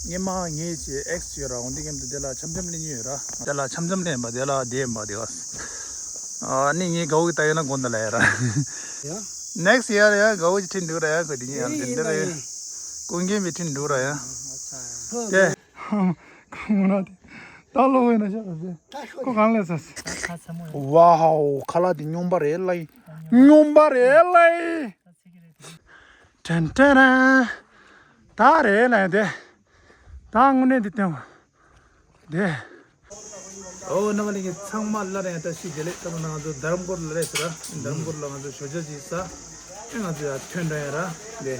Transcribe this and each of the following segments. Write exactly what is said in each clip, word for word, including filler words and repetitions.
སྔོན་མ་ངའི་ཅི་ཨེག་སི་ཡོད་ར། འོ་འདི་མཉམ་དུ་དེ་ལ་འཆམ་འཆམ་ལེན་ཉོས་ཡོད་ར། དེ་ལ་འཆམ་འཆམ་ལེན་པ་དེ་ལ་དེ་ཡིན་པ་དེ་ག་ཨ་ནི་ངའི་དགའ་བོ་གི་ད་ཡོད་ན་དགོངས་དག་ལ་ཡ་ར། ཡ། ནེག་སི་ཡར་ཡ་དགའ་བོ་ཅིག་ཁྲིད་འདུག་ར་ཡ། ཁོ་དེ་ཉིད་ཡང་དེ་འདྲ་ར་ཡ། ཀུན་མཁྱེན་པའི་ཁྲིད་འདུག་ར་ཡ། དེ། ཁོང་ན་དེ། ད་ལོ་བས་ན་ཤ་ཟ་ཟེ། ཁོ་གང་ལས་ཟ་ཟེ། ཝའོ། ཁ་ལག་དེ་སྙོམས་པ་རེད་ལ་ཡི། སྙོམས་པ་རེད་ལ་ཡི། དྲན་དྲན་ར། ད་རེད་ལ་ཡི་དེ། ད་དངོས་གནས་དེ་བསྟན་བ། དེ། ཨོ་རྣམ་པ་ལྷན་རྒྱས་ཚང་མ་སླར་ཡང་བཀྲ་ཤིས་བདེ་ལེགས། ད་ང་ཚོ་རྡ་རམ་གོར་ལ་རེད་ཟེར་ར། རྡ་རམ་གོར་ལ་ང་ཚོ་ཞོགས་ཇ་ཅིག་ཟ། ཨེ་ང་ཚོ་ཡར་ཐོན་འགྲོ་ཡ་ར། དེ།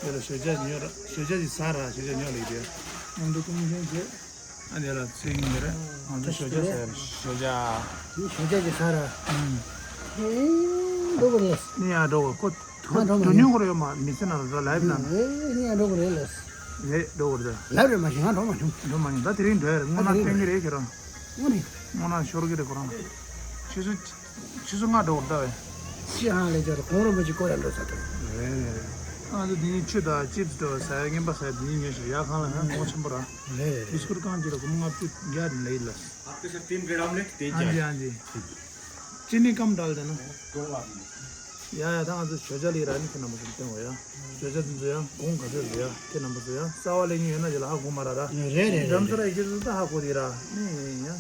དེ་ལ་ཞོགས་ཇ་ཉོ་ར། ཞོགས་ཇ་ཅིག་ཟ་ར། ཞོགས་ཇ་ཉོ་ལེགས་དེ། ང་ཚོ་ཀུན་མཁྱེན་བྱས། ཨ་དེ་ལ་ཚིག་ཉོ་ར། ང་ཚོ་ཞོགས་ཇ་ཟ་ཡ་ར། ཞོགས་ཇ། ཞོགས་ཇ་ཅིག་ཟ་ར། ཨུམ། ཨེ་འགྲོ་གི་རེད། ནི་ཡ་འགྲོ་གི་ཁོ། དུ་ཨ་འགྲོ་མ་དུ་ཉུང་ཉུང་གོ་རེ་ཡོད་མ་མི་ཚེ་ན་ར་ལའིབ་ན། ཨེ་ནི་ཡང་འགྲོ་གི་རེད་ལ། རེད་འགྲོ་གི་རེད། ལབ་རེད་མ་གཞི་ང་འགྲོ་མ་བྱུང་། འགྲོ་མ་མྱོང་། ད་དེ་རིང་འགྲོ་ཡ་རེད། སྔོན་ན་ཨ་དེ་རིང་སྟོན་གི་རེད་ཁྱེད་རང་། དངོས་རེད། སྔོན་ན་ཤོར་གི་རེད་ཁོ་རང་། ཆུ་ཚོད་ཆུ་ཚོད་ལྔ་འགྲོ་གི་རེད་ད་བས། ཤི་ཧང་ལས་ཅོར་གོང་རོ་མ་ཅིག་སྐོར་ཡ་འགྲོ་ས་དང་། རེད་རེད་རེད། ང་ཚོ་དེ་ཉིན་ཆུ་དང་ཅིབ་སི་འགྲོ་ཟ་ཡ་རྔན་པ་ཟ་ཡ་དེ་ཉིན་ཉོས་ཤག་ཡ་ཁང་ལ་ཡང་གོང་ཆེན་པོ་ར། རེད་རེད་རེད། བི་སི་ཀུར་རྐང་གཅིག་ལ་སྒོར་མོ་ལྔ་བཅུ་བརྒྱ་ལེ་ལ། आपके साथ तीन ब्रेड ऑमलेट, तीन चाय। हाँ जी, हाँ जी। चीनी कम डाल देना। ཡ་ཡ། ད་ང་ཚོ་ཞོགས་ཇ་ལེན་ར་ནི་ཁྱེད་རྣམ་པ་ཚོ་སྟོན་འོ་ཡ། ཞོགས་ཇ་དེ་ཚོ་ཡ་གོང་ག་ཚོད་རེད་ཡ། ཁྱེད་རྣམ་པ་ཚོ་ཡ་གསར་བ་ལེན་མཁན་ཡོད་ན་དེ་ལ་ཧ་གོ་མ་ར་ར། རེད་རེད་རེད་རེད། འགྲམ་ས་ར་ཡི་ཁྱེད་ཚོ་ད་ཧ་གོ་དེ་ར་ནི་ཡ།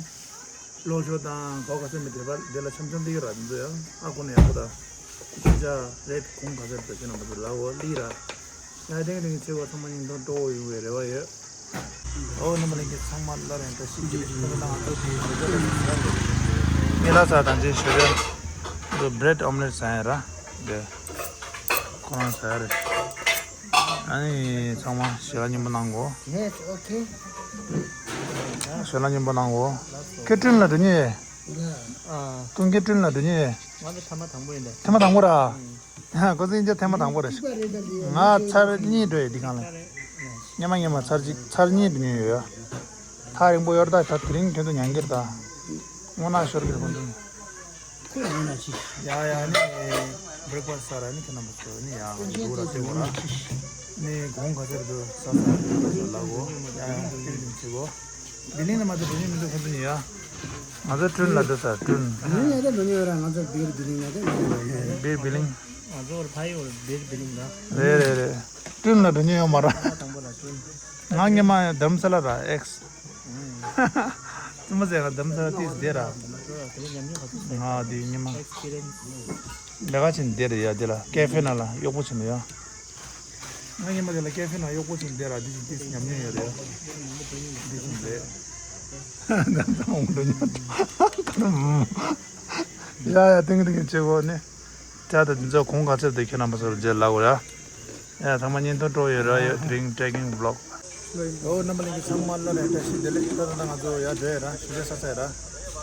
ལོ་ཞོ་དང་གོ་ག་ཚོད་མི་དེ་བར་དེ་ལ་འཆམ་འཆམ་དེ་ཡོད་ར། དེ་ཚོ་ཡ་ཧ་གོ་ནས་ཡག་པོ་ད། ཞོགས་ཇ་རེད། གོང་ག་ཚོད་རེད་ད། ཁྱེད་རྣམ་པ་ཚོ་ལ་འོ་ལི་ར། ཡ་དེང་དེང་ཚེ་བ་ཚང་མ་སྙིང་ཐག་སྤྲོ་བོ་ཡོང་བའི་རེ་བ་ཡོད། ཨོ་རྣམ་པ་ལྷན་རྒྱས་ཚང་མ་སླར་ཡང་བཀྲ་ཤིས་བདེ་ལེགས། ད་ང་ཚོ་དེ་ཞོགས་ཇ་ལ་ཟ་ཡ་རེད། ངས་ལ་ཟ་དང་ཅི་ཞོགས་ཇ་འདི་བྲེད་ཨོམ་ལེཊ་ཟ་ཡ་ར། དེ་ཁོ་རང་ཟ་ཡ་རེད། ཨ་ནི་ཚང་མ་ཞལ་ལག་སྙིང་པོ་གནང་གོ། Yes, okay. ཞལ་ལག་སྙིང་པོ་གནང་གོ། ཁྱེད་ཀྲིན་ལ་འགྲོ་ཉེ། ཀྲུང་གི་ཀྲིན་ལ་འགྲོ་ཉེ། ང་ཚོ་ཐེངས་མ་དང་པོ་ཡིན་ད། ཐེངས་མ་དང་པོ་ར། ཁོ་ཚོ་ཡིན་ཚད་ཐེངས་མ་དང་པོ་རེད། ང་ཚར་གཉིས་འགྲོ་ཡོད་འདི་གང་ལ། སྔོན་མ་སྔོན་མ་ཚར་གཅིག་ཚར་གཉིས་འགྲོ་མྱོང་ཡོད་ཡ། ཐག་རིང་པོ་ཡོད་རེད་ད། ད་དེ་རིང་ཁྱོད་ཚོ་མྱང་གིར་ད། སྔོན་ན་ཤོར་གིར་ཁོང་ཚོ། ཁོས་ཡིན་ན་ཅི། ཡ་ཡ་ནི་བྷི་རེག་ཕ་སི་ཟ་ར་ནི་ཁྱེད་རྣམ་པ་ཚོ་ནི་ཡ་འདུག་ར་ལྟེ་བོ་ར། ནི་གོང་ག་ཚོད་འདུག་ས་ས་ལ་གོ་ཡ་ཡ་ཏིང་ཏིང་བྱེད་གོ། བི་ལིང་ལ་མ་ཚོ་འགྲོ་ཉེ་མི་འདུག་ཁོང་ཚོ་ནི་ཡ། ང་ཚོ་ཀྲུན་ལ་འགྲོ་ས་ཀྲུན། ནི་ཡ་ད་མ་ཉོ་ར། ང་ཚོ་བིར་བི་ལིང་ལ་ད་ཉོ་ར། བིར་བི་ལིང་། ང་ཚོ་བར་ཕ་ཡི་བར་བིར་བི་ལིང་ལ། རེད་རེད་རེད། ཀྲུན་ལ་འགྲོ་ཉེ་ཡོད་མ་ར། ང་དང་པོ་ལ་ཀྲུན། ང་སྔོན་མ་རྡ་རམ་ས་ལ་ར་ཨེག་སི། ཙི་མ་ཟེར་ང་རྡ་རམ་ས་ལ་ཏིས་བསྡད་ར། ང་དེ་སྔོན་མ་ལས་ཀ་ཆེན་བསྡད་ར་ཡ། དེ་ལ་ཀེ་ཧྥེ་ནང་ལ་གཡོག་པོ་ཆེན་ཡ། ང་སྔོན་མ་དེ་ལ་ཀེ་ཧྥེ་ནང་གཡོག་པོ་ཆེན་བསྡད་ར། དེ་བཞིན་ཏིས་ཉམས་མྱོང་ཡོད་རེད་ཡ། དེ་བཞིན་རེད། ད་ད་མང་པོ་འགྲོ་མྱོང་། ཡ་ཡ་ཏིང་ཏིང་བྱེད་གོ་ནི། ད་ད་འདི་ཚོ་གོང་ག་ཚོད་འདུག་ཁྱེད་རྣམ་པ་ཚོར་རྗེས་ལབ་དགོས་ར། ཡ་ཚང་མ་བརྙན་ཐུང་སྤྲོ་ཡོད་ར་ཡོད། དེ་རིང་ཊེ་ཀིང་བི་ལོག། ཨོ་རྣམ་པ་ལྷན་རྒྱས་ཚང་མ་སླར་ཡང་བཀྲ་ཤིས་བདེ་ལེགས། ད་ད་ད་ང་ཚོ་ཡར་འགྲོ་ཡ་ར། ཞོགས་ཇ་ཟ་ས་ཡ་ར།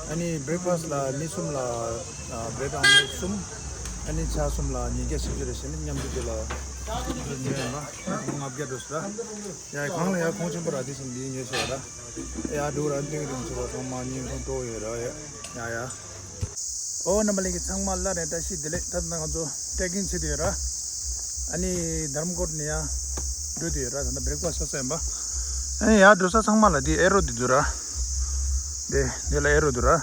ཨ་ནི་བྷི་རེག་ཕ་སི་ལ་མི་གསུམ་ལ་བྲེད་ཨོམ་ལེཊ་གསུམ། ཨ་ནི་ཆ་གསུམ་ལ་ཉིས་བརྒྱ་བཞི་བཅུ་རེ་བྱས་ནས་མཉམ་དུ་དེ་ལ་ཉོས་ཡོད་ར། ལྔ་བརྒྱ་འགྲོ་ས་ར། ཡ་གང་ལ་ཡ་གོང་ཆེན་པོ་ར། དེ་བཞིན་འདི་ཉོས་ཤག་ར། ཡ་འདུག་ར། ཏིང་ཏིང་བྱེད་པ་ཚང་མ་བརྙན་ཐུང་སྤྲོ་ཡོད་ར་ཡ། ཡ་ཡ། ཨོ་རྣམ་པ་ལྷན་རྒྱས་ཚང་མ་སླར་ཡང་བཀྲ་ཤིས་བདེ་ལེགས། ད་ལྟ་ང་ཚོ་ཊེ་ཀིང་བྱེད་དུ་ཡོད་ར། ཨ་ནི་རྡ་རམ་གོར་ནས་ཡར་འགྲོ་དུ་ཡོད་ར། ད་ལྟ་བྷི་རེག་ཕ་སི་ཟ་ས་ཡིན་པ། ཨ་ནི་ཡར་འགྲོ་ས་ཚང་མ་ལ་འདི་ཨེ་རོ་འདི་འདུག་ར། འདི་འདི་ལ་ཨེ་རོ་འདུག་ར།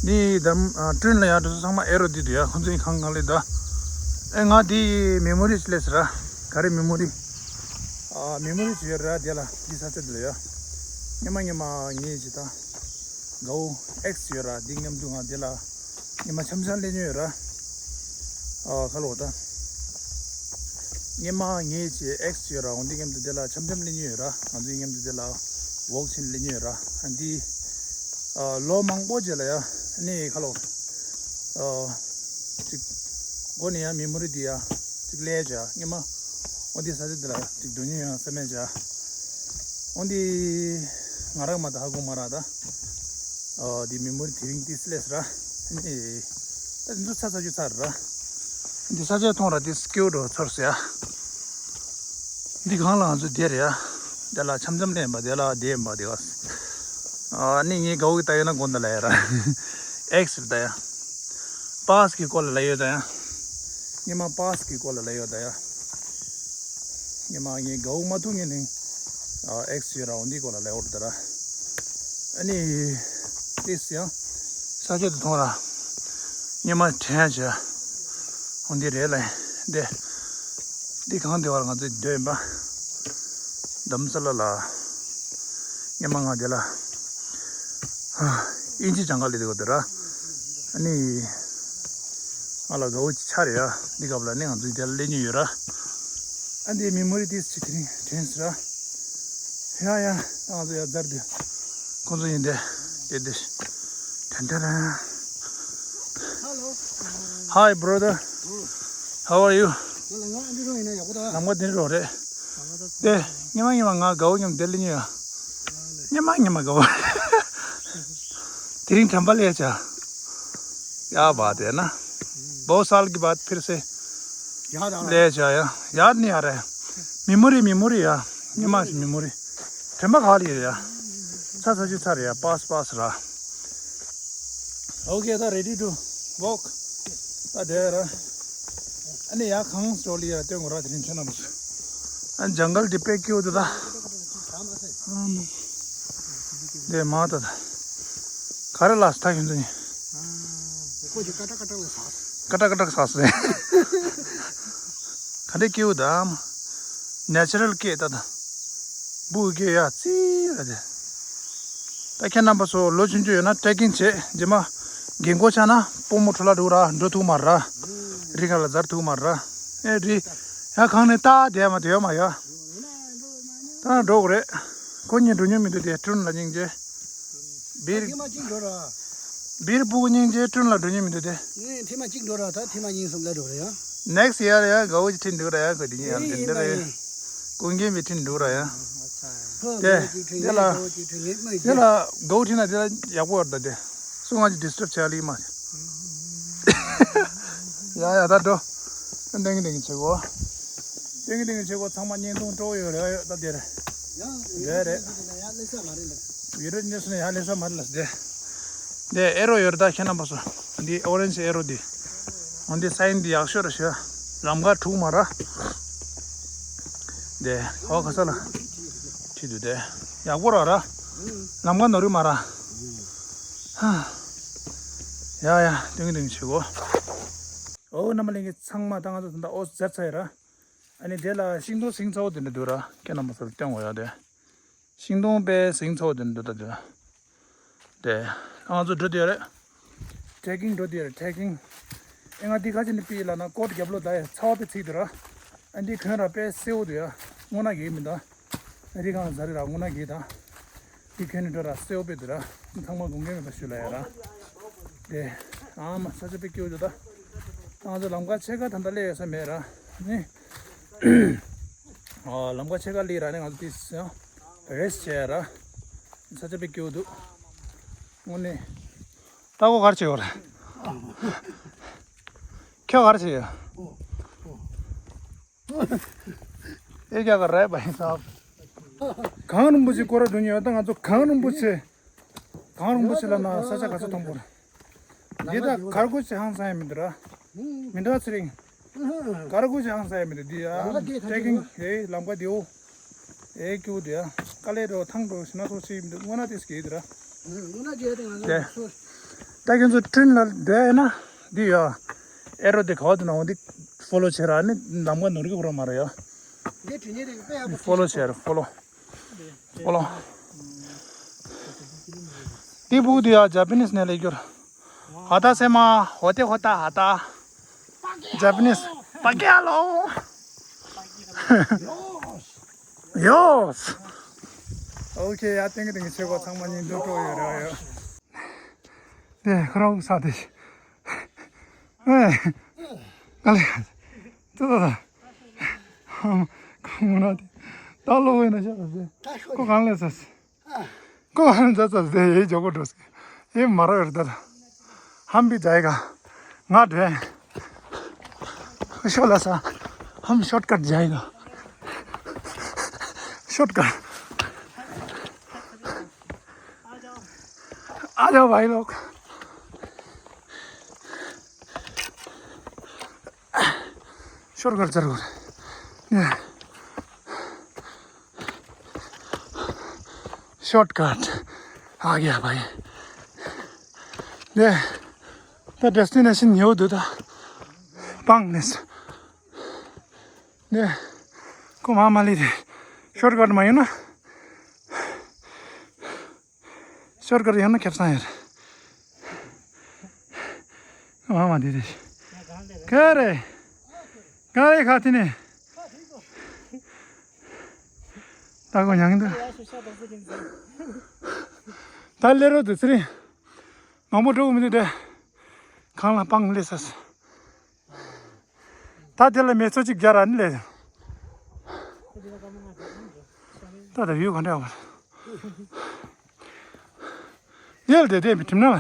འདི་རྡ་རམ་ཨ་ཀྲུན་ལ་ཡར་འགྲོ་ས་ཚང་མ་ཨེ་རོ་འདི་འདུག་ཡ། ཁོང་ཚོ་ཡིན་གང་གང་ལས་ད། ཨེ་ང་འདི་མེ་མོ་རི་སླེབས་ཟེར་ར། ག་རེ་མེ་མོ་རི། ཨ་མེ་མོ་རི་ཡོད་ར། འདི་ལ་འདི་ས་ཆ་འདི་ལ་ཡ། སྔོན་མ་སྔོན་མ་ངས་ཇི་ལྟར། དགའ་བོ་ཨེག་སི་ཡོད་ར། འདི་མཉམ་དུ་ང་འདི་ལ་ཉི་མ་འཆམ་འཆམ་ལེན་ཉོས་ཡོད་ར། ཨ་ཁ་ལོ་ད། སྔོན་མ་ངའི་ཅི་ཨེག་སི་ཡོད་ར། འོ་འདི་མཉམ་དུ་འདི་ལ་འཆམ་འཆམ་ལེན་ཉོས་ཡོད་ར། ང་ཚོ་མཉམ་དུ་འདི་ལ་ཝོག་ཕྱིན་ལེན་ཉོས་ཡོད་ར། ཨ་འདི་ཨ་ལོ་མང་པོ་རྗེས་ལ་ཡ་ནི་ཁ་ལོ་ཨ་ཅིག་སྒོ་ནས་ཡ་མེ་མོ་རི་འདི་ཡ་ཅིག་ལས་བྱ་སྔོན་མ་འོ་འདི་ས་ཆ་འདི་ལ་ཅིག་འགྲོ་ཉོས་ཡང་བསམ་མེད་བྱ། འོ་འདི་ང་རང་མ་ད་ཧ་གོ་མ་ར་ད། ཨོ་འདི་མེ་མོ་རི་དེ་རིང་ཏིས་སླེབས་ར། ཨ་ནི་ད་འདི་ཚོ་ཚ་ཚ་རྒྱུ་ཚ་ར། འདི་ས་ཆ་མཐོང་ར་ཏིས་སྐྱིད་འགྲོ་ཚོར་ཟེར་ཡ། འདི་གང་ལ་ང་ཚོ་བསྡད་རེད་ཡ། དེ་ལ་འཆམ་འཆམ་ལེན་པ་དེ་ལ་བསྡད་པ་དེ་ག་ཨ་ནི་ངའི་དགའ་བོ་གི་ད་ཡོད་ན་དགོངས་དག་ལ་ཡ་ར། ཨེག་སི་རེད་ད་ཡ། པ་སི་གི་སྐོར་ལ་ལ་ཡོད་ད་ཡ། སྔོན་མ་པ་སི་གི་སྐོར་ལ་ལ་ཡོད་ད་ཡ། སྔོན་མ་ངའི་དགའ་བོ་མ་ཐུག་ངེས་ནས། ཨ་ཨེག་སི་ཡོད་ར། འོ་འདི་སྐོར་ལ་ལས་འོར་ད་ར། ཨ་ནི་ཏིས་ཡང་ས་ཆ་དུ་མཐོང་ར། ཉི་མ་དྲན་བྱ། འོ་འདི་རེད་ལ། འདི་འདི་གང་བདེ་བར་ང་ཚོའི་འདོད་ཡིན་པ། དམ་ས་ལ་ལ། ཉི་མ་ང་དེ་ལ། ཨིན་ཇི་ཇང་ག་ལི་དེ་གོ་དེ་ར། ཨ་ནི། ང་ལ་དགའ་བོ་ཅིག་ཆགས་རེད་ཡ། འདི་སྐབས་ལ་ནི་ང་ཚོ་འདི་ལ་སླེབས་མྱོང་ཡོད་ར། ཨ་འདི་མི་མོ་རི་ཏིས་ཅིག་དེ་རིང་དྲན་སོང་ར། ཡ་ཡ། ད་ང་ཚོ་ཡ་ཛར་དུ། ཁོང་ཚོ་ཡིན་དེ། དེ་དེ། དན་དན་དན། Hello. Hi, brother. How are you? ང་ལ་ང་ཨ་འདི་རོ་ཡིན་ན་ཡག་པོ་ད། ལམ་ཁ་འདི་རོ་རེད། དེ། ཉི་མ་ཉི་མ་ང་དགའ་བོ་མཉམ་དེ་སླེབས་མྱོང་ཡ། ཉི་མ་ཉི་མ་དགའ་བོ། དེ་རིང་དྲན་པ་ལས་བྱ། ཡ་བ་དེ་ན། बहुत साल के बाद फिर से ཡ་ད་ལ། ལས་བྱ་ཡ། ཡ་ནི་ཡ་རེད། མི་མོ་རི་མི་མོ་རི་ཡ། ཉི་མ་ཞིག་མི་མོ་རི། དྲན་པ་ག་ལ་ཡོད་ཡ། ཚ་ཚ་ཅི་ཚ་རེད་ཡ། པཱས་པཱས་ར། Okay, ད་ready to walk. ད་དེ་ར། ཨ་ནི་ཡ་གང་སོ་ལི་ཡ་སྟོན་གོ་ར། དེ་རིང་ཁྱོད་རྣམ་པ་ཚོ། ཨ་ཇང་གལ་དེ་དཔེ་སྐྱིད་པོ་འདུག་ད། ཨ་མ། དེ་མ་ད་ད། ག་རེ་ལ་ས་ཐག་ཡིན་ཚོ་ཡིན། ཀོ་ཅི་ཀ་ཏ་ཀ་ཏ་ལ་ས། ཀ་ཏ་ཀ་ཏ་ས་སེ། ག་འདྲ་སྐྱིད་པོ་འདུག་ཨ་མ། ནེ་ཅུ་རལ་སྐད་ད་ད། སྦུག་གི་ཡ་ཙི་ར་དེ། ད་ཁྱེད་རྣམ་པ་ཚོ་ལོ་ཆུང་ཆུང་ཡོད་ན་ཊེ་ཀིང་བྱེད། རྗེས་མ་རྒན་གོག་ཆགས་ན་སྤོ་མོ་འཕྲོ་བརླག་འགྲོ་ར། འགྲོ་ཐུབ་མ་ར། རི་ཁ་ལ་འཛེག་ཐུབ་མ་ར། ཨེ་རི། ཡ་གང་ནས་ལྟ་བསྡད་མ་བསྡད་ཡོད་མ་ཡ། ད་འགྲོ་དགོས་རེད། ཁོ་གཉིས་འགྲོ་མྱོང་མི་འདུག་དེ་ཀྲུན་ལ་སྙིང་རྗེ། བིར། ཐེངས་མ་གཅིག་འགྲོ་ར། བིར་སྤུ་གུ་སྙིང་རྗེ། ཀྲུན་ལ་འགྲོ་མྱོང་མི་འདུག་དེ། ངས་ཐེངས་མ་གཅིག་འགྲོ་ར། ད་ཐེངས་མ་གཉིས་གསུམ་ལ་འགྲོ་ར་ཡ། ནེག་སི་ཡར་ཡ་དགའ་བོ་ཅིག་ཁྲིད་འདུག་ར་ཡ། ག་དེ་ཉིན་ཡང་དེ་འདྲ་ར་ཡ། ཀུན་མཁྱེན་བི་ཁྲིད་འདུག་ར་ཡ། ཧོ། དེ་དགའ་བོ་གཅིག་ཁྲིད། དེ་ལ། ངས་དགའ་བོ་གཅིག་ཁྲིད། ངས་དམོད་དེ་ལ་བཅད། དགའ་བོ་ཁྲིད་ན་དེ་ལ་ཡག་པོ་ཡོད་ད་དེ། སུ་ང་ཅིག་ཌི་སི་ཊབ་བྱས་ལེ་མ། ཡ་ཡ་ད་འགྲོ། ཏན་ཏན་ཏན་བྱེད་གོ། ཏན་ཏན་ཏན་བྱེད་གོ། ཚང་མ་བརྙན་ཐུང་སྤྲོ་ཡོད་རེད་ཡོད་ད་དེ་རེད། ཡང་རེད་རེད། ཡང་སླེབས་ས་མ་རེད་ལ། ཡུ་རོབ་གནས་སུ་ནས་ཡང་སླེབས་ས་མ་རེད་ལ་དེ། དེ་ཨེ་རོ་ཡོད་རེད་ད་ཁྱེད་རྣམ་པ་ཚོ། འདི་ཨོ་རེན་ཇི་ཨེ་རོ་འདི། འོ་འདི་སའིན་འདི་ཡག་ཤོས་རེད་ཤག་ལམ་ཁ་དྲུག་མ་ར། དེ་ཧོ་ག་ས་ལ། ཁྲིད་དུས་དེ། ཡག་པོ་ར་ར། ལམ་ཁ་ནོར་གི་མ་ར། ཧ། ཡ་ཡ་ཏིང་ཏིང་བྱེད་གོ། ཨོ་རྣམ་པ་ལྷན་རྒྱས་ཚང་མ་ད་ང་ཚོ་ད་ལྟ་ཨོ་ཟེར་ཚར་ཡོད་ར། ཨ་ནི་དེ་ལ་ཤིང་སྡོང་ཟིང་ཚ་བོ་དེ་འདྲ་འདུག་ར། ཁྱེད་རྣམ་པ་ཚོར་སྟོན་དགོས་ཡ་དེ། ཤིང་སྡོང་དཔེ་ཟིང་ཚ་བོ་དེ་འདྲ་འདུག་ད་དེ། དེ། ང་ཚོ་འགྲོ་དུས་རེད། ཊེ་ཀིང་འགྲོ་དུས་རེད་ཊེ་ཀིང་། ཨེ་ང་འདི་ཁ་ཅིག་ནས་པི་ལ་ན་ཀོ་ཊི་རྒྱབ་ལོགས་ད་ཡ་ཚ་བ་དཔེ་ཚིག་འདུག་ར། ཨ་འདི་གོན་ར་དཔེ་སེར་བོ་འདུག་ཡ། སྔོ་ནག་གི་མི་འདུག་རི་གང་ཟ་རི་ར་སྔོ་ནག་གི་ད། འདི་གོན་ནས་འགྲོ་ར་སེར་བོ་དཔེ་འདུག་ར། ཚང་མ་དགོངས་འགལ་མེད་པ་ཞུ་ལ་ཡ་ར། དེ། ཨ་མ་ས་ཆ་དཔེ་སྐྱིད་པོ་འདུག་ད། ང་ཚོ་ལམ་ཁ་ཕྱེད་ཀ་ད་ལྟ་སླེབས་ཡོད་ས་མེད་ར། ནི། ཨ་ལམ་ཁ་ཕྱེད་ཀ་སླེབས་ར་ནི་ང་ཚོ་དེ་སི་ཡང་རེ་སི་ཊི་བྱས་ར། ས་ཆ་དཔེ་སྐྱིད་པོ་འདུག་དངོས་གནས། ལྟ་སྒོ་ག་རེ་བྱེད་ཡོད་རེད། ཁྱོད་ག་རེ་བྱེད་ཡོད། ཨེ་རྒྱ་གར་རེད་པ་ཡིན་ས། གངས་རིན་པོ་ཆེ་སྐོར་ར་འགྲོ་མྱོང་ཡོད་ད་ང་ཚོ་གངས་རིན་པོ་ཆེ། གངས་རིན་པོ་ཆེ་ལ་ན་ས་ཆ་ག་ཚོད་མཐོང་པོ་རེད། འདི་ད་གར་གོ་ཆེ་ཧང་སང་ཡ་མི་འདུག་ར། མི་འདྲ་ཚེ་རིང་། གར་གོ་ཆེ་ཧང་སང་ཡ་མི་འདུག་འདི་ཡ། ཊེ་ཀིང་ཧེ་ལམ་ཁ་འདི་འོ། ཨེ་སྐྱིད་པོ་འདུག་ཡ། དཀའ་ལས་འགྲོ་ཐང་འགྲོ་ཞིག་ན་ཚོགས་ཤིག་མི་འདུག་དངོས་གནས་དེ་སྐྱིད་འདུག་ར། དེ། ད་ཁྱེད་ཚོ་ཊེན་ལ་འགྲོ་ཡ་ཡིན་ན། འདི་ཡ། ཨེ་རོ་དེ་ག་བ་དུ་ན་འོ་འདི་ཕོ་ལོ་བྱེད་ར་ནི་ལམ་ཁ་ནོར་གི་འོ་ར་མ་ར་ཡ། འདི་དྲི་ཉེ་རེད་དཔེ་ཡག་པོ་ཕོ་ལོ་བྱེད་ར་ཕོ་ལོ། ཨོ་ལོ། འདི་བུ་འདི་ཡ་ཇ་པ་ནིས་ནས་ལས་སྒྱུར། ཧ་ད་སེ་མ་ཧོ་ཏེ་ཧོ་ཏ་ཧ་ད། ཇ་པ་ནིས་པ་ཀེ་ལོ། ཡོས། ཨོ་ཁེ་ཡ་ཏེང་ཏེང་ཆེ་གོ་ཚང་མ་ཉིན་དུ་ཀྲོ་ཡོད་ར་ཡོད། དེ་ཁོ་རང་ས་དེ། ཨེ། ག་ལེ། ཙི་ཙི་ཙི། ཁོང་ན་དེ། ད་ལོ་བས་ན་ཤ་ཟ་ཟེ། ཁོ་གང་ལས་ཟ་ཟེ། ཁོ་གང་ལས་ཟ་ཟ་ཟེ་ཡེ་ཇོ་གོ་འགྲོ་ཟེ། ཡེ་མ་ར་ཡོད་ད། ཧམ་པི་ཇའི་ག་ང་དྲན། ཤོ་ལ་ས། ཧམ་ཤོར་ཀཊ་ཇའི་ག་ཤོར་ཀཊ། आ जाओ भाई लोग। ཤོར་ཀཊ་ཅར་གོ་རེ། Shortcut. ཨ་གི་ཡ་བ་ཡི། ནས་ད་destination ཉོ་འདུག་ད། སྤང་ནས། ནས་ཁོ་མ་མ་ལི་དེ། shortcut མ་ཡོང་ན། shortcut ཡོང་ན་ཁེབས་སང་ཡོད། ཁོ་མ་མ་དེ་དེ། ག་རེ། ག་རེ་ཁ་ཐི་ནས། ད་གོ་ཉང་འདུག་ད་སླེབས་རོགས་འདུག་ཚེ་རིང་། མང་པོ་འགྲོ་གི་མི་འདུག་དེ། གང་ལ་སྤང་སླེབས་ས། ད་དེ་ལ་མེ་ཚོ་གཅིག་རྒྱ་ར་ནི་ལས། ད་ད་ཡུལ་ག་འདྲ་བ། ཡལ་དེ་དེ་མི་ཁྲིམ་ན་ལ།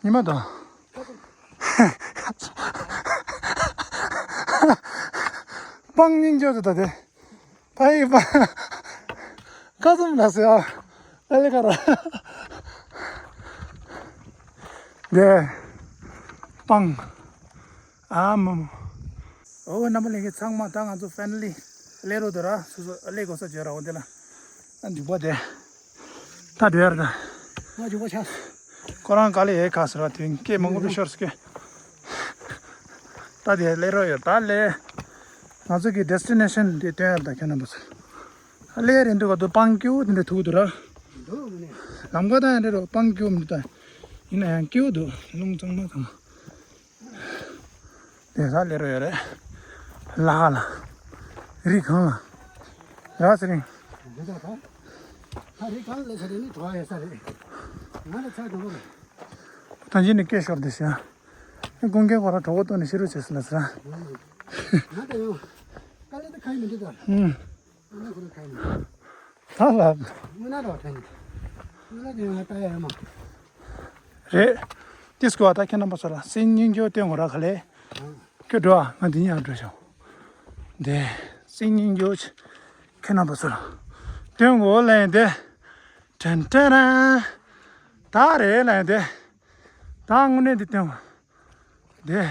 ཉི་མ་དང་། སྤང་སྙིང་རྗེ་དུ་ད་དེ། ཕ་ཡི་པ། ཀ་ཙམ་ལ་ཟེར་ཨ། ཨ་ལེ་ཀ་ར། དེ། སྤང་། ཨ་མ་མ། ཨོ་རྣམ་པ་ལྷན་རྒྱས་ཚང་མ། ད་ང་ཚོ་finally སླེབས་རོགས་དུ་ར། སོ་སོ་སླེབས་དགོས་ས་བརྗོད་ར། འོ་དེ་ལ་ཨ་འཇུག་པ་དེ། ད་དེ་ཡར་ད། ང་འཇུག་པ་ཆགས། ཁོ་རང་དཀའ་ལས་ཡས་ཁ་ཟེར་བ་དེ་སྐད་མང་པོ་ཤོར་སྐད། ད་དེ་སླེབས་རོགས་ཡོད་ད་ལས། ང་ཚོ་གི་destination དེ་སྟོན་ཡར་ད་ཁྱོད་རྣམ་པ་ཚོ། ཨ་ལས་རེད་འདུག་ག་དུ་སྤང་སྐྱིད་པོ་དེ་འདྲ་ཐུག་འདུག་ར། འདུག་མི་ནས། ལམ་ཁ་ད་ཡང་འདྲ་རོ་སྤང་སྐྱིད་པོ་མི་འདུག་ད། ཡིན་ན་ཡང་སྐྱིད་པོ་འདུག་རླུང་གཙང་མ་ཚང་མ། དེ་ས་སླེབས་རོགས་ཡོད་རེད། ལ་ཧ་ལ། རི་གང་ལ། ར་ཚེ་རིང་། འདི་ད་ད། ད་རི་གང་ལ་ཚེ་རིང་ནི་གྲོ་ཡོད་ས་རེད། ང་ལ་ཚ་གྲོ་རེད། ད་ཅི་ནི་སྐད་ཤོར་དེ་ཤ། ཀུན་མཁྱེན་ཁོ་ར་གྲོགས་པོ་བཏོན་ནས་ཤི་རུ་བྱེད་སི་ལ་ཟེར། ང་ད་ཡང་། དཀའ་ལས་ད་ཁ་ཡི་མི་འདུག་ད། ཨུམ། ང་ཁོ་ར་ཁ་ཡི་མི་འདུག་ད་ལ། ང་ན་རོ་ཁ་ཡི་མི་འདུག་ང་ལ་དེ་ང་ལྟ་ཡ་ཡོད་མ། རེད། ཏིས་ཀོ་ཨ་ད་ཁྱེད་རྣམ་པ་ཚོ་ལ་སེམས་སྙིང་རྗེ་བསྟན་དགོས་ར་ག་ལེ། ཁྱོད་འགྲོ་ཨ། ང་འདི་ཉག་འགྲོ་ཤོག་འདི་སེམས་སྙིང་རྗེ་ཁྱེད་རྣམ་པ་ཚོ་ལ་བསྟན་དགོས་ལན་དེ། དྲན་དྲན་ར། ད་རེད་ལན་དེ། ད་དངོས་གནས་འདི་བསྟན་དགོས། འདི།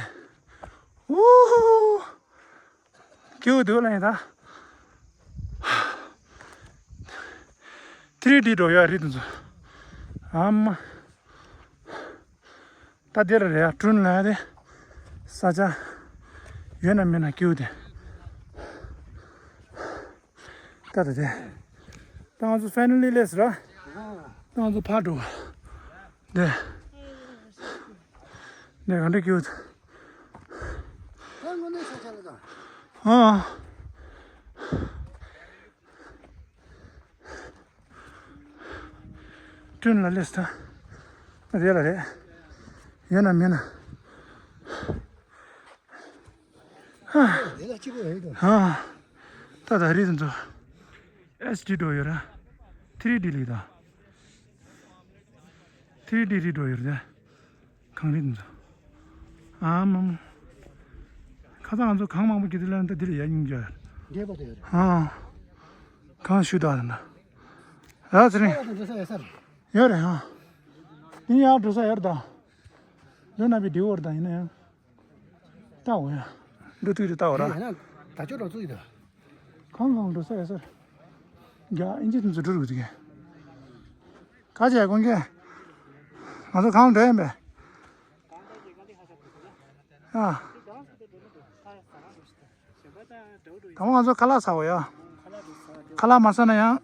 ཨུ་ཧུ། སྐྱིད་པོ་འདུག་ལ་ཡིན་ད། ཐི་རི་ཌི་འགྲོ་ཡ་རི་དེ་ཚོ། ཨ་མ། ད་འདིར་རེད་ཡ་དྲུན་ལ་ཡ་དེ། ས་ཆ། ཡོད་ན་མེད་ན་སྐྱིད་པོ་དེ། ད་ད་དེ། ད་ང་ཚོ་finally སླེབས་སོང་ར། ད་ང་ཚོ་ཕར་འགྲོ། འདི། འདི་ག་འདྲ་སྐྱིད་པོ་དེ། ད་དངོས་གནས་ས་ཆ་ལ་ད། ཨ། དྲུན་ལ་སླེབས་ད། རེད་ལ་རེད། ཡོད་ན་མེད་ན། ཧ། དེ་ལ་གཅིག་པོ་རེད་དོ། ཧ། ད་ད་རེད་དོ། ཨེཆ་ཌི་འགྲོ་ཡོད་ར། ཐི་རི་ཌི་ལི་ད། ཐི་རི་ཌི་རི་འགྲོ་ཡོད་རེད། གངས་རི་འདི་ཚོ། ཨ་མ་མ། ཁ་སང་ང་ཚོ་གངས་མང་པོ་སྐྱིད་དེ་ལ་འདི་འདི་ལ་ཡ་སྙིང་རྗེ། འདས་པ་དེ་ཡོད་རེད། ཨ། གངས་ཤུ་དག་དང་འདྲ། ར་ཚེ་རིང་། ཨ་དང་འགྲོ་ས་ཡོད་ས་རེད། ཡོད་རེད་ཧ། འདི་ཡང་འགྲོ་ས་ཡོད་རེད་ད། འགྲོ་ན་བི་འདི་འོར་ད་ཡིན་ན་ཡང་། ལྟ་འོ་ཡ། འགྲོ་དུས་དེ་ལྟ་འོ་ར། ཡིན་ན་ད་ཅོ་འགྲོ་ཚུགས་ཡོད་ད། གང་གང་འགྲོ་ས་ཡོད་ས་རེད། རྒྱ་ཨིན་ཇི་དེ་ཚོ་འགྲོ་རུ་གི་དེ་གས། ཁ་ཆེ་ཀུན་མཁྱེན། ང་ཚོ་གང་འདྲ་ཡིན་པས། ཨ། ད་ང་ཚོ་ཁ་ལག་ཟ་བ་ཡ། ཁ་ལག་མ་ཟ་ན་ཡང་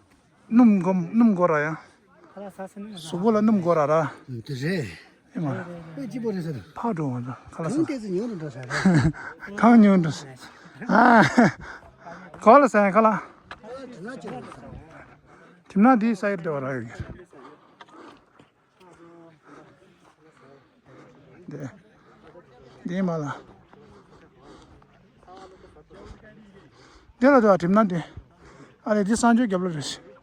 སྣུམ་གོ་སྣུམ་གོ་ར་ཡ། གཟུགས་པོ་ལ་སྣུམ་གོ་ར་ར། དེ་རེད། ཨེ་མ། དཔེ་སྐྱིད་པོ་རེད་ཟེར། ཕག་འགྲོ་ང་ཚོ་ཁ་ལག་ཟ། གང་དེ་ཚོ་ཉུང་རུ་འགྲོ་ས་རེད། གང་ཉུང་འགྲོ་ས། ཨ། གོ་ལ་ཟ་ཡ་ཁ་ལག་དྲི་མ་འདིའི་ས་ཡིར་འགྲོ་བ་ར་ཡོད་གི། འདི། འདི་མ་ལ། འདི་ལ་འདུག་གྲིབ་ནག་འདི། ཨ་ལས་འདི་གསང་སྤྱོད་རྒྱབ་ལོགས་རེད།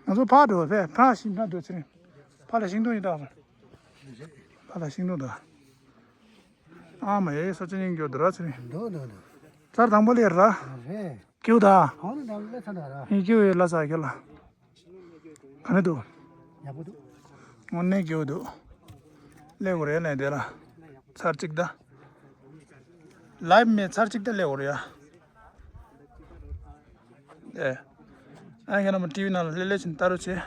ང་ཚོ་ཕར་འགྲོ་བས་ཕར་ཤིང་ཐང་འགྲོ་ཚེ་རིང་། ཕར་ལ་ཤིང་སྡོང་ཡིན་ད། ཕར་ལ་ཤིང་སྡོང་ད། ཨ་མ་ཡའི་ས་ཆ་སྙིང་རྗེ་འདུག་ར་ཚེ་རིང་། འདུག་འདུག་འདུག་ཚར་དང་པོ་ལས་ར། རེད། སྐྱིད་པོ་ད། གང་ལ་འདང་ལ་ཚ་ད་ར། ཡིན་སྐྱིད་པོ་ཡོད་ལ་ས་ཁྱོད་ལ། ག་ནས་འདུག་ཡག་པོ་འདུག་དངོས་གནས་སྐྱིད་པོ་འདུག་སླེབས་དགོས་རེད་ལན་དེ་ལ། ཚར་གཅིག་ད། ལའིབ་མེད་ཚར་གཅིག་ད་སླེབས་དགོས་རེད་ཡ། ཨེ། ཨ་ཁྱེད་རྣམ་པ་ཊི་ཝི་ནང་ལ་སླེབས་སླེབས་བྱས་ནས་ལྟ་རོགས་བྱེད།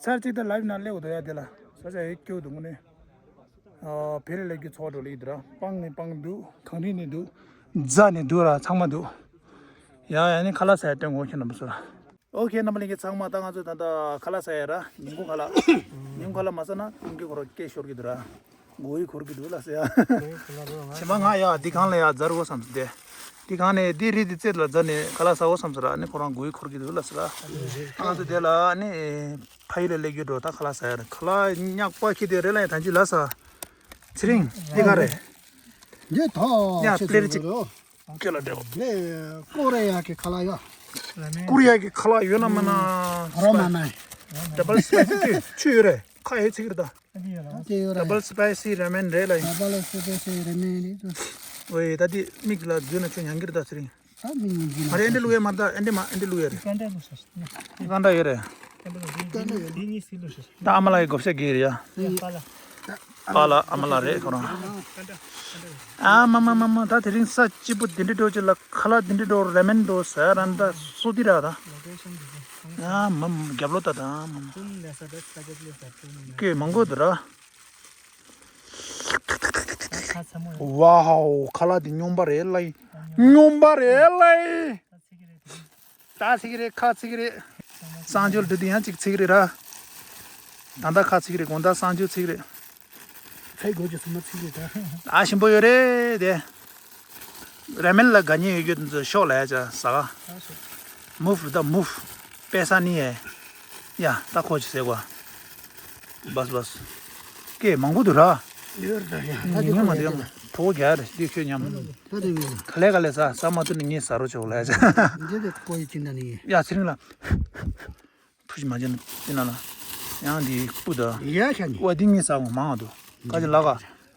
ཚར་གཅིག་ད་ལའིབ་ནང་སླེབས་འོ་དོ་ཡ་དེ་ལ་ས་ཆ་ཡོད་སྐྱོ་འདུག་དངོས་གནས། ཨ་བེ་རི་ལེག་གི་ཚོགས་འགྲོ་ལེགས་འདུག་ར། སྤང་ནི་སྤང་འདུག་གངས་རི་ནི་འདུག་རྫ་ནི་འདུག་ར། ཚང་མ་འདུག་ཡ་ཡ་ནི་ཁ་ལག་ཟ་ཡ་སྟོན་གོ་ཁྱེད་རྣམ་པ་ཚོ་ར། ཨོ་ཁེ་རྣམ་པ་ལྷན་རྒྱས་ཚང་མ། ད་ང་ཚོ་ད་ལྟ་ཁ་ལག་ཟ་ཡ་ར། ཉིན་གུང་ཁ་ལག་ཉིན་གུང་ཁ་ལག་མ་ཟ་ན་ཀུན་གྱིས་ཁོ་རང་སྐད་ཤོར་གི་འདུག་ར། མགོ་ཡི་འཁོར་གི་འདུག་ལ་ཟེར་ཡ། ཕྱི་མ་ང་ཡ་འདི་གང་ལ་ཡ་འཛར་འོ་བསམ་སོང་སྟེ། འདི་གང་ནས་འདི་རི་འདི་རྩེ་ལ་འཛར་ནས་ཁ་ལག་ཟ་འོ་བསམ་སོང་ར། ནི་ཁོ་རང་མགོ་ཡི་འཁོར་གི་འདུག་ལ་ཟེར་ར། ང་ཚོ་དེ་ལ་ནི་ཕ་ཡུལ་ལ་སླེབས་རྒྱུ་འགྲོ། ད་ཁ་ལག་ཟ་ཡ་ར། ཁ་ལག་ཉག་པ་ཁྱི་དེ་རེད་ལ་ཡ། ཐང་ཅི་ལ་ཟ། ཚེ་རིང་འདི་ག་རེད། འདི་ད་ཉག་ཆེ་པླེར་ཆེ་ཆེ་ལ་འདྲ། ལས་ཀོ་རེ་ཡ་གི་ཁ་ལག་ཡ། ཀོ་རེ་ཡ་གི་ཁ་ལག་ཡོད་ན་མ་ན། རོ་མ་ན། ཌབ་བལ་སི་པའི་སི་ཆུ་ཡོད་རེད། ཁ་ཡོད་ཚིག་རེད་ད། ད་དེ་ཡོད་ར། ཌབ་བལ་སི་པའི་སི་ར་མེན་རེད་ལ་ཡིན། ཌབ་བལ་སི་པའི་སི་ར་མེན་རེད་ད། ཝེ་ད་དེ་མིག་ལ་འཛུལ་ན་ཆུ་ཉང་གིར་ད་ཚེ་རིང་། ད་མིག་ཉིན་གྱི་མ་རེད། ཨེ་འདྲ་ལུག་ཡ་མ་ད། ཨེ་འདྲ་མ་ཨེ་འདྲ་ལུག་ཡ་རེད། ཀ་འདྲ་ལུག་ཤ་ཤ། ཀ་འདྲ་ཡོད་རེད། ཀ་འདྲ་ལུག་འདི་འདི་གཉིས་སི་ལུག་ཤ་ཤ། ད་ཨ་མ་ལགས་ཀྱི་བགོ་བཤའ་གི་རེད་ཡ། ཡ་པ་ལ། པཱ་ལགས་ཨ་མ་ལགས་རེད་ཁོ་རང་། ཨ་མ་མ་མ་མ། ད་དེ་རིང་ས་སྐྱིད་པོ་འདི་འདྲ་འགྲོ་ཅིག་ལ་ཁ་ལག་འདི་འདྲ་འགྲོ། ར་མེན་འགྲོ་ཟ་ར་འདྲ་སོ་དི་ར་ད། ཨ་མ་མ་རྒྱབ་ལོ་ད་ད་མ་མ། ཀེ་མང་པོ་འདུག་ར། ཝའོ། ཁ་ལག་འདི་སྙོམས་པ་རེད་ལ་ཡིན། སྙོམས་པ་རེད་ལ་ཡིན། ད་ཚིག་རེད། ཁ་ཚིག་རེད། གསང་སྤྱོད་འདི་དུས་ཡང་གཅིག་ཚིག་རེད་ར། ད་ལྟ་ཁ་ཚིག་རེད། དགོང་དག་གསང་སྤྱོད་ཚིག་རེད། ཚེ་སྒོ་གི་སུ་མ་ཚིག་རེད་ད། ཨ་ཞིམ་པོ་ཡོད་རེད་དེ། ར་མེན་ལ་དགའ་ཉེ་ཡོད་རྒྱུ་དེ་ཚོ་ཤོག་ལ་ཡ་ཅག་ཟ་ག་མུ་ཕུ་ད་མུ་ཕུ། པེ་ས་ནི་ཡེ། ཡ་ད་ཁོ་ཅི་ཟེར་གོ། བས་བས། ཀེ་མང་པོ་འདུག་ར། ཡོད་རེད་ད་ཡ། ད་དེ་ངས་མ་ཁོ་དེ་ཡ་ཡ་ད། གྲོགས་རྒྱག་རེད་དེ་ཁྱོད་མཉམ། ད་དེ་ངས་ག་ལེ་ག་ལེ་ཟ་ཟ་མ་ཐུབ་ནི་ངས་ཟ་རོ་ཆོག་ལ་ཡ་ཅག་འདི་དེ་ཀོ་ཡི་ཅི་འདྲ་ནི་ཡ། ཡ་ཚེ་རིང་ལ། ཐུགས་རྗེ་མ་བྱས་ན་དེ་ན་ལ། ཡང་དེ་སྤུ་ད། ཡ་ཤ་ནི། ཨོ་དེ་ངས་ཟ་གོ་མང་འདུག་ཁ་ཅིག་ལ་ག་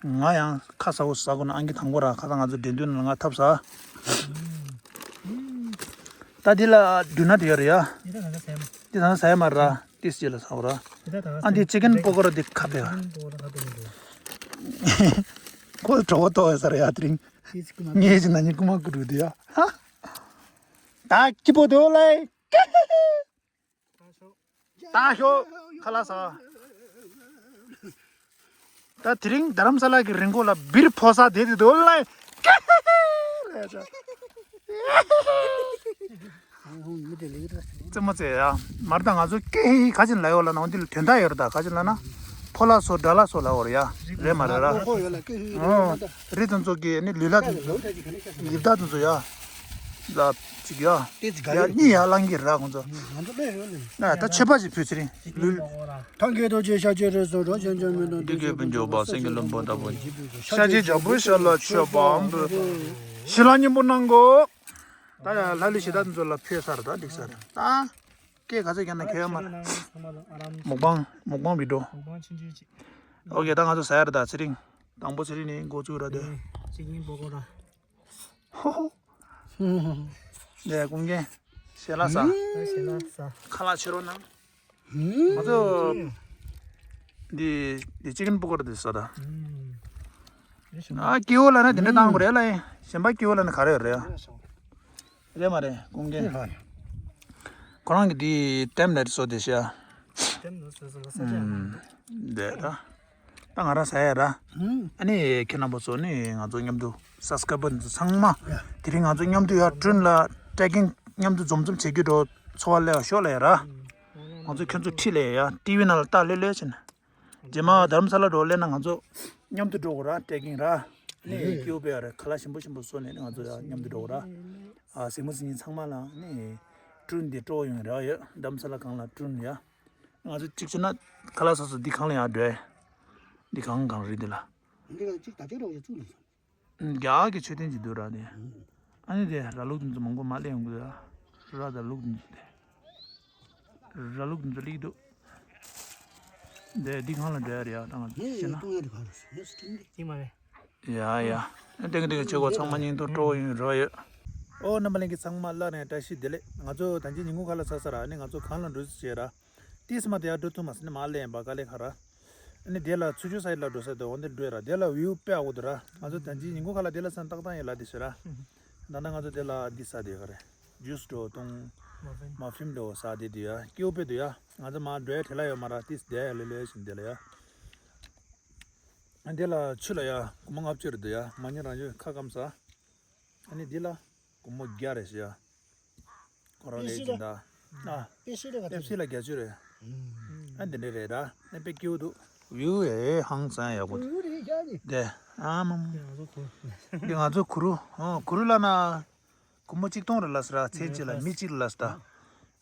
ང་ཡང་ཁ་ཟ་གོ་ཟ་གོ་ན་ཨང་ཀི་དང་པོ་ར། ཁ་ད་ང་ཚོ་འགྲན་བསྡུར་ནང་ང་ཐབས་ཟ། ད་འདི་ལ་འདུག་ན་དེ་ཡོད་རེད་ཡ། འདི་ད་ང་ཟ་ཡ་མ་རེད། འདི་ད་ང་ཟ་ཡ་མ་རེད་ར། ཏིས་ཅི་ལ་ཟ་གོ་ར། འདི་ད་ད་ང་ཨ་འདི་ཅི་ཀན་པོ་ཀོ་ར་འདི་ཁ་པེ་ཡ། ཁོ་གྲོགས་པོ་ཏོ་ཡ་ཟ་ར་ཡ་དེ་རིང་། ངས་ཅི་ན་ཉི་ཀུ་མ་ཀུ་རུ་དེ་ཡ། ཧ། ད་སྐྱིད་པོ་འདུག་ལེ། ད་ཤོག་ཁ་ལག་ཟ། ད་དེ་རིང་རྡ་རམ་ས་ལ་གི་རི་མགོ་ལ་སྦིར་ཕོ་ས་དེ་དེ་དོ་ལ། ཙེ་མོ་ཙེ་ཡ། མར་ད་ང་ཚོ་ཀེ་ཧི་ག་ཅིན་ལ་ཡོད་ལ་ན་འོ་འདི་ལ་དོན་དག་ཡོད་ར། ད་ག་ཅིན་ལ་ན་ཕོ་ལ་སོ་དགྲ་ལ་སོ་ལ་འོ་ར་ཡ། རེད་མ་རེད་ར། ཨོ་ཡོད་ལ་ཀེ་ཧི་ཡོད་ཨོ་ར་ད། རི་དེ་ཚོ་གི་ནི་ལུས་ལ་དེ་ཚོ་ལུས་ལ་དེ་ཚོ་ཡ། ལ་ཅིག་ཡ། ཏེ་ཅིག་ག་ཡ་རེད། གཉིས་ཡར་ལངས་ཀྱི་རེད་ང་ཚོ། ང་ཚོ་ལོས་ཡོད་ལེ། ན་ད་མཆོད་པ་ཞིག་ཕུལ་ཚེ་རིང་། ལུས། ཐང་གི་རྡོ་རྗེ་ཤཱཀྱའི་རིགས་སུ་རང་བྱོན་ཅན་མི་ནུབ། འདི་སྐད་ཕུན་ཚོགས་པ་སེང་གེ་ལྷུན་པོ་ལྟ་བུ། ཤཱཀྱའི་ལྗགས་ཕུར་ཞལ་ལ་མཆོད་པ་འབུལ། ཞི་ལ་སྙིང་པོ་གནང་གོ། ད་ཡ་ལྷ་ཀླུ་གཞི་བདག་ཚོ་ལ་ཕུལ་ཚར། ད་འགྲིག་ཚར། ད་སྐད་ག་ཚོད་ཀྱང་ན་ཁྱོད་ཡོད་མ་རེད། མུག་པང་མུག་པང་བི་ཌིའོ། ཨོ་ཀེ་ད་ང་ཚོ་ཟ་ཡ་རེད། ད་ཚེ་རིང་། དང་པོ་ཚེ་རིང་ནས་འགོ་བཙུགས་ར་དེ། ཅི་ཡིན་པོ་གོ་ར། ཧོ་ཧོ། ལས་ཀུན་མཁྱེན། ཞལ་ལག་ཟ། ཞལ་ལག་ཟ། ཁ་ལག་ཕྱི་རོལ་ནང་། ང་ཚོ། འདི་འདི་ཅི་ཀན་པོ་ཀོ་ར་འདི་ཟ་ད། ཨ་སྐྱེ་བོ་ལ་ན་དེ་འདྲ་བཏང་དགོས་རེད་ལ་ཡིན། གཞན་པ་སྐྱེ་བོ་ལ་ན་ག་རེ་ཡོད་རེད་ཨ། རེད་མ་རེད་ཀུན་མཁྱེན། ཁོ་རང་གི་འདི་ལྟེམ་ལེར་བཟོ་དེ་ཤ། ལྟེམ་ལེར་བཟོ་བཟོ་ས་ཆ་ཡང་འདི་ད། ད་ང་རང་ཟ་ཡ་ར། ཨ་ནི་ཁྱེད་རྣམ་པ་ཚོ་ནི་ང་ཚོ་མཉམ་དུ་སབ་སི་ཀ་རའི་བར་འདི་ཚོ་ཚང་མ། དེ་རིང་ང་ཚོ་མཉམ་དུ་ཡར་ཀྲུན་ལ་ཊེག་གིང་མཉམ་དུ་འཛོམས་འཛོམས་བྱེད་རྒྱུ་འགྲོ། འཚོ་བ་སླེབས་ཤོག་ལ་ཡ་ར། ང་ཚོ་ཁྱོད་ཚོ་ཁྲིད་ལ་ཡ་ཊི་ཝི་ནང་ལ་ལྟ་ལོས་ལོས་བྱས་ན། རྗེས་མ་རྡ་རམ་ས་ལ་འགྲོ་སླེབས་ན་ང་ཚོ་མཉམ་དུ་འགྲོ་དགོས་ར་ཊེག་གིང་ར། ནི་ཀིའུ་པེ་ཡ་ར་ཁ་ལག་ཞིམ་པོ་ཞིམ་པོ་བཟོས་ནས་ང་ཚོ་ཡ་མཉམ་དུ་འགྲོ་དགོས་ར། ཨ་གཟིགས་མོ་གཟིགས་མཁན་ཚང་མ་ལ་ནི་ཀྲུན་འདི་སྤྲོ་ཡོང་ར་ཡོད། རྡ་རམ་ས་ལ་སྒང་ལ་ཀྲུན་ཡ། ང་ཚོ་གཅིག་བྱས་ན་ཁ་ལག་ཟ་ས་འདི་སྒང་ལ་ཡང་འགྲོ་ཡ། འདི་སྒང་སྒང་རེད་འདི་ལ། འདི་ག་གཅིག་ད་ཅིག་རོགས་ཡ་བཙུགས་ནས་སོང་། རྒྱ་གར་གྱི་མཆོད་རྟེན་ཅིག་འདུག་ར་དེ། ཨ་ནི་དེ་ར་ལུག་འདི་ཚོ་མང་པོ་མ་སླེབས་ཡོང་གི་འདུག་ར། ར་དང་ལུག་འདི་ཚོ་དེ། ར་ལུག་འདི་ཚོ་སླེབས་འདུག་དེ་འདི་སྒང་ལ་འགྲོ་ཡ་རེད་ཡ་ད་ང་ཚོ་ཤེས་ན། ཡ་ཡ། ཏེང་ཏེང་ཆེ་གོ་ཚང་མ་སྙིང་ཐོ་སྤྲོ་ཡོང་རོགས་ཡོད། ཨོ་རྣམ་པ་ལྷན་རྒྱས་ཚང་མ་ལ་ནས་བཀྲ་ཤིས་བདེ་ལེགས། ང་ཚོ་ད་ཅི་ཉིན་གུང་ཁ་ལག་ཟ་ས་ར་ནི་ང་ཚོ་གང་ལ་འགྲོ་ཟེར་ར། ཏིས་མ་དེ་ཡར་འགྲོ་ཐུབ་མ་སོང་ནི་མ་སླེབས་པ་ག་ལེ་ཁ་ར། ཨ་ནི་དེ་ལ་ཚུར་ཆུ་སའི་ལ་འགྲོ་ས་དེ་འོ་འདིར་འགྲོ་ཡ་ར་དེ་ལ་བིའུ་དཔེ་ཨ་གོ་དུ་ར། ང་ཚོ་ད་ཅི་ཉིན་གུང་ཁ་ལག་དེ་ལ་སན་ཏག་ཏག་ཡིན་ལ་དེ་ཟེར་ར། ད་ནང་ང་ཚོ་དེ་ལ་འདི་ས་དེ་ག་རེ། ཇུས་འགྲོ་གཏོང་། མ་ཕིམ་འདྲ་བོ་ཟ་དེ་དུ་ཡ། སྐྱེ་བོ་དཔེ་དུ་ཡ། ང་ཚོ་མ་འགྲོ་ཡ་བྲེལ་ལ་ཡོད་མ་ར་ཏིས་བསྡད་ཡ་ལེ་ལེ་བཞིན་དེ་ལ་ཡ། འདི་ལ་ཆུ་ལ་ཡ་སྒོར་མོ་ལྔ་བཅུ་རེད་འདུག་ཡ། མ་ཉེས་རང་ཆུ་ཁ་སྐམ་ས། ཨ་ནི་འདི་ལ་སྒོར་མོ་བརྒྱ་རེད་ཤི་ཡ། ཁོ་རང་ལས་ཀྱིན་ད། ཨ། པེ་སི་ལ་ག་པེ་སི་ལ་བརྒྱད་ཅུ་རེད། ཨ་འདི་འདྲ་རེད་ད། ཨ་པེ་སྐྱིད་འདུག་ཝིའུ་ཨེ་ཧང་སང་ཡག་པོ་འདུག་ཝིའུ་རེད་ཡ་ནི། དེ་ཨ་མ་མ། འདི་ང་ཚོ་གུ་རུ། ཨོ་གུ་རུ་ལ་ན། སྒོར་མོ་གཅིག་སྟོང་རེ་ལ་ཟེར་ར་ཚེ་གཅིག་ལ་མི་གཅིག་ལ་ཟེར་ད།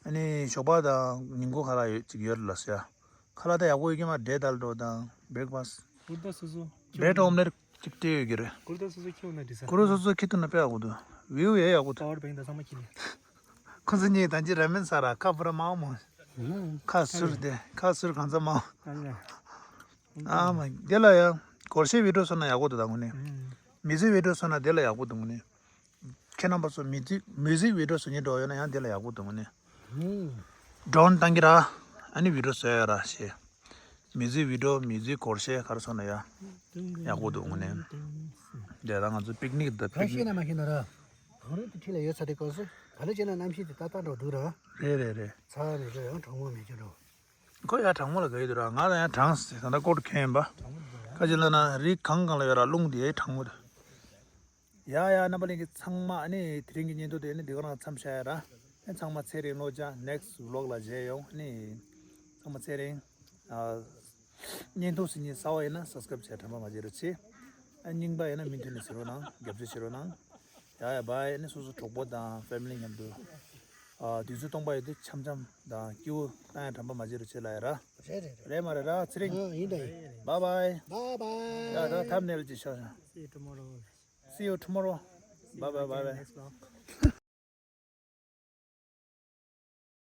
ཨ་ནི་ཞོགས་པ་དང་ཉིན་གུང་ཁ་ལག་ཡོད་ཅིག་ཡོད་རེ་ལ་ཟེར་ཡ། ཁ་ལག་ད་ཡག་པོ་ཡོད་ཀྱི་མ་འབྲས་དལ་འགྲོ་དང་བྷེ་རེག་ཕ་སི། གུར་དང་སོ་སོ། བྷེ་རེད་ཨོམ་ལེཊ་གཅིག་སྤྲད་ཡོད་ཀྱི་རེད། གུར་དང་སོ་སོ་ཁྱེར་འོང་ན་འགྲིག་ས། གུར་སོ་སོ་ཁྱེར་ཐུབ་ན་དཔེ་ཡག་པོ་འདུག་ཝིའུ་ཡ་ཡག་པོ་འདུག་པ་ཝར་བེང་དང་ཚང་མ་ཁྱེར་ནས། ཁོ་ཚོ་གཉིས་ད་ཅི་ར་མེན་ས་ར་ཁ་པུ་ར་མའོ་མོ། ཁ་ཟུར་དེ་ཁ་ཟུར་གང་ཚ་མའོ། ཨ་མ་དེ་ལ་ཡ་གོར་ཤེ་བི་ཌི་ཡོ་བཟོ་ན་ཡག་པོ་འདུག་ད་དངོས་གནས། མི་ཚེ་བི་ཌི་ཡོ་བཟོ་ན་དེ་ལ་ཡག་པོ་འདུག་དངོས་གནས། ཁྱེད་རྣམ་པ་ཚོ་མི་ཚིག་མི་ཚིག་བི་ཌི་ཡོ་བཟོ་སྙིང་འདོད་ཡོད་ན་ཡང་དེ་ལ་ཡག་པོ་འདུག་ནི། ཌོན་བཏང་གི་ར། ཨ་ནི་བི་ཌི་ཡོ་བཟོ་ཡ་ར་ཞེས། མི་ཚིག་བི་ཌི་ཡོ་མི་ཚིག་སྐོར་ཞེས་ག་རེ་བཟོ་ན་ཡ། ཡག་པོ་འདུག་ནི། དེ་ད་ང་ཚོ་པིག་ནིག་ད་ག་པིག་ཤེས་ནིག་ན་མ་ཤེས་ན་ར། གངས་རི་དེ་འཁྲིས་ལ་ཡོད་ས་དེ་སྐབས་སུ་ག་ལེ་བྱས་ན་གནམ་གཤིས་དེ་ཏག་ཏག་འགྲོ་འདུག་ར། རེད་རེད་རེད། ཚ་བ་མེད་ཀྱི་ར་ཡང་གྲང་མོ་མེད་ཀྱི་ར། ཁོ་ཡ་གྲང་མོ་ལ་དགའ་ཡི་འདུག་ར། ང་ལ་ཡང་གྲང་ཟེར་ད་ལྟ་ཀོ་ཊི་གྱོན་ཡིན་པ། ཁ་ཅིག་ལ་ན་རི་གང་གང་ལ་ཡོད་ར་རླུང་དེ་ཡ་གྲང་མོ་འདུག་ཡ་ཡ་རྣམ་པ་ལྷན་རྒྱས་ཚང་མ་ཨ་ནི་དེ་རིང་གི་བརྙན་ཐུང་དེ་ཨ་ནི་འདི་ག་རང་མཚམས་བཞག་ཡ་ར། ཨ་ཚང་མ་ཚེ་རིང་ལོ་ཅག་ནེག་སི་ཝི་ལོག་ལ་མཇལ་ཡོང་། ཨ་ནི་ཚང་མ་ཚེ་རིང་། ཨ་བརྙན་ཐུང་གཟིགས་མཁན་གསར་པ་ཡིན་ན་སབ་སི་ཀ་རབ་བྱས་དྲན་པ་མ་བརྗེད་རོགས་བྱེད། ཨ་རྙིང་པ་ཡིན་ན་མུ་མཐུད་ནས་གཟིགས་རོགས་གནང་། རྒྱབ་སྐྱོར་བྱེད་རོགས་གནང་། ཡ་ཡ་བཱའི། ཨ་ནི་སོ་སོ་གྲོགས་པོ་དང་ཕེ་མི་ལི་མཉམ་དུ་ཨ་དུས་ཚོད་སྟོང་པ་ཡོད་དུས་འཆམ་འཆམ་དང་སྐྱིད་པོ་བཏང་ཡ་དྲན་པ་མ་བརྗེད་རོགས་བྱེད་ལ་ཡ་ར། རེད་རེད་རེད། རེད་མ་རེད་ར་ཚེ་རིང་། ཨ་ཡིན་ད་ཡིན། བཱའི་བཱའི། བཱའི་བཱའི། ཡ་ད་ཐམ་ནེལ་ཅིག་ཤོག See you tomorrow. See you tomorrow. Bye bye, bye bye. Next vlog.